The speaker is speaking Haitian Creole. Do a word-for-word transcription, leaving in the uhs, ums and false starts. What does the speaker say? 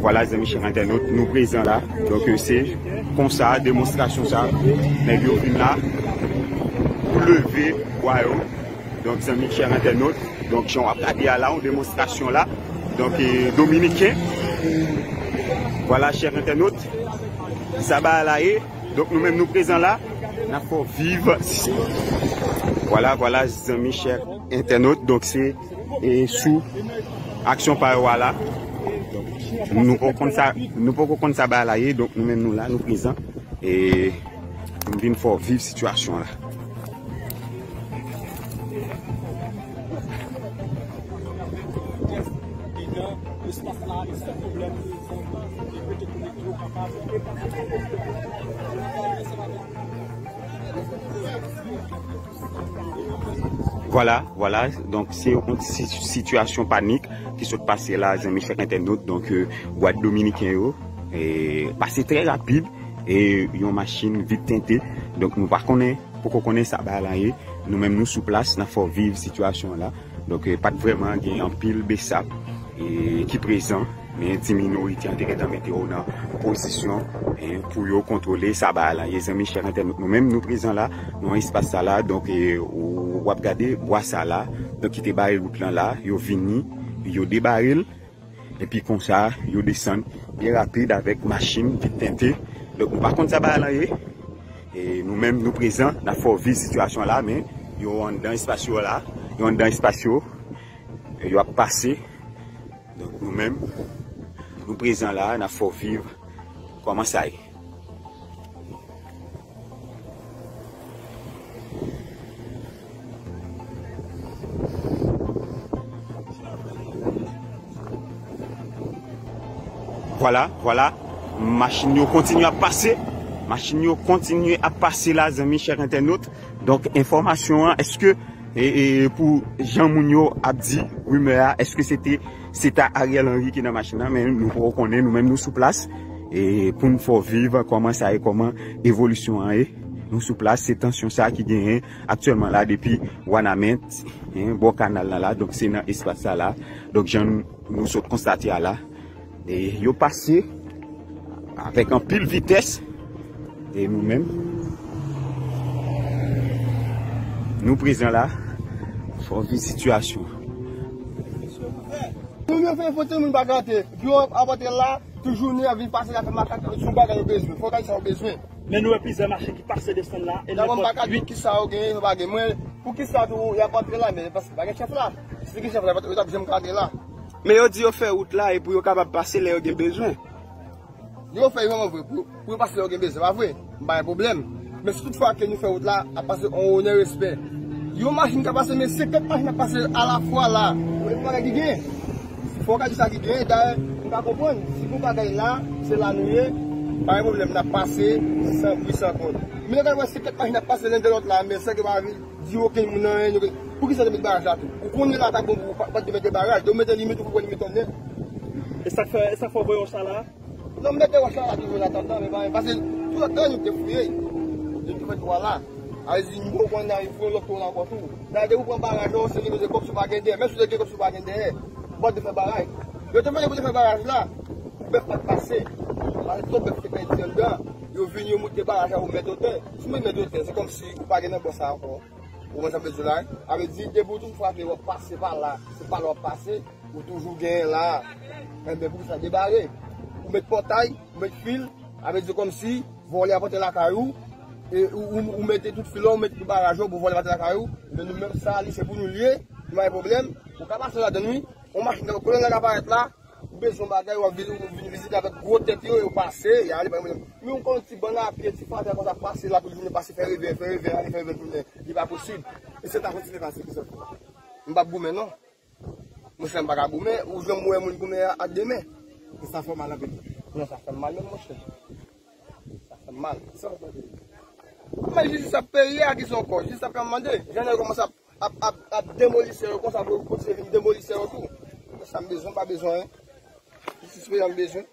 Vwala, zanmi chè entènot, nou prezan la. Donk, se konsa, demonstrasyon sa, nèg yo vin la pou leve bwa yo. Donk, zanmi chè entènot, donk, jan w ap gade a la, yon demonstrasyon la. Donk, e, dominiken. Vwala, chè entènot, sa bagay la ye. Donk, nou menm, nou prezan la, n ap fè w viv. Vwala, vwala, zanmi chè entènot, donk, se, e, sou aksyon pa yo a la. Nou poko konn sa, nou poko konn sa bagay la ye, donk, nou menm, nou la, nou prezan. E, nou vin fè w viv sitiyasyon la. Vwala, vwala. Donk, se yon si-, sitiyasyon panik ki sot pase la, zanmi chè entènot. Donk, e, bwa dominiken yo, e, pase trè rapid, e yon machin vit tente. Donk, nou pa konnen, poko konnen sa bagay la ye. Nou menm, nou sou plas, n ap fè w viv sitiyasyon la. Donk, e, pa t vrèman gen anpil besap, e, ki prezan, men ti minorite an te gentan mete yo nan pozisyon, e, pou yo kontwole sa bagay la ye. Zanmi chè entènot, nou menm, nou prezan la, nan espas sa la. Donk, e, ou, w ap gade bwa sa la, donk, ki te bare wout lan la, yo vini, yo debare l. Epi konsa, yo desann byen rapid avèk machin vit tente. Donk, nou pa konn sa bagay la ye. E nou menm, nou prezan, n ap fè w viv sitiyasyon la, men yo anndan espas yo la, yo anndan espas yo, yo ap pase. Donk, nou menm, nou prezan la, n ap fè w viv kòman sa ye. Vwala, vwala. Machin yo kontinye ap pase. Machin yo kontinye ap pase la, zanmi chè entènot. Donk, enfòmasyon an, èske, e, e, pou jan moun yo ap di, rimè a, èske se te, se ta Ariel Henry ki nan machin nan, men nou poko konnen, nou menm nou sou plas, e pou n fè w viv kòman sa ye, kòman evolisyon an ye. Nou sou plas, se tansyon sa ki genyen aktyèlman la depi Wanament, en, bò kanal la la, donk se nan espas sa la. Donk jan nou sot konstate a la, e yo pase avèk anpil vitès, e nou menm, nou prezan la, fè w viv sitiyasyon. Nou menm fè foto moun pa gate, epi yo ap apote la, toujou nou vin pase la fè makak sou bagay yo bezwen, fò w gade sa yo bezwen. Men nou wè plizyè machin ki pase desann la, e nenpòt uit. Mwen pa ka di kisa yo genyen, yo pa genyen. Mwen, poukisa tou y ap antre la, men paske pa gen chèf la. Si te gen chèf la, yo t ap janm ka antre la. Men yo di yo fè wout la e pou yo kapab pase lè yo gen bezwen. Yo fè vrèman vre pou, pou yo pase lè yo gen bezwen, pa vre? M pa gen pwoblèm. Men si tout fwa ke nou fè wout la, ap pase an onè respè. Yon machin ka pase, men senkant machin ap pase alafwa la. Ou wè bagay ki gen. Fò w ka di sa ki gen, dayè, m ka konprann. Si pou bagay la, se la nou ye, pa gen pwoblèm, n ap pase san bri, san kont. Men lè w wè senkant machin ap pase len de lòt la, men san ke pa vin di okenn moun anyen, nou gen, poukisa yo te met baraj la tou? Ou konnen la ta bon pou pa, pa te mete baraj, yo mete limit, ou konprann limit an nèt. E sa k fè, e sa k fè w voye w sa la? Non, m mete wòch la, la toujou an atandan, men pa, paske tout lòt la, nou te fouye. Nou te fè twa la. A vle di, nou konn al fouye lòt twò la ankò tou. Dayè, depi ou pran baraj la, se ki nou te kòb si w pa gen dèyè. Menm si w te gen kòb si w pa gen dèyè, ou pa t dwe fè baraj. Yo te fè, yo te fè baraj la, pou bèf pa t pase. Paske twòp bèf te pèdi anndan. Yo vin, yo moute baraj la, yo mèt otè. Si w mèt otè, se kòmsi ou pa gen nan bò sa ankò. Ou konprann sa m vle di la, wi? A vle di, depi w toujou frape, w ap pase pa la, se pa la w ap pase, ou toujou genyen la. Enben, pou sa debare, ou met pòtay, ou met fil, a vle di kòmsi vòlè ap antre lakay ou, e ou, ou, ou mete tout fil ou, ou mete tout baraj ou pou vòlè pa antre lakay ou. Men nou menm sa, li se pou nou l ye, nou pa gen pwoblèm. Ou ka pase ladann, wi. Yon machin, kolonèl la ka parèt la, ou bezwen bagay, w ap vin, ou vin vizite avèk gwo tèt yo, yo pase, y ale, pa gen pwoblèm. Men yon konn ti bann a pye, ti fatra konsa pase la, pou jounen pase, fè revè, fè revè, ale, fè revè, tounen. Li pa posib. E si ta kontinye pase, kisa w fè? M p ap goumen, non. Monchè, m pa ka goumen, ou janm wè moun goumen a, a de men. E sa fè w mal anpil. Non, sa fè m mal menm, monchè. Sa fè m mal. Sa w tande? Men jistis ap peye a kisa ankò? Jistis ap fè m mande. Jan yo kòmanse ap, ap, ap, ap demoli sè yo konsa, pou yo kontinye vin demoli sè yo tou. Sa m bezwen, pa bezwen, en. Jistis peyi a m bezwen.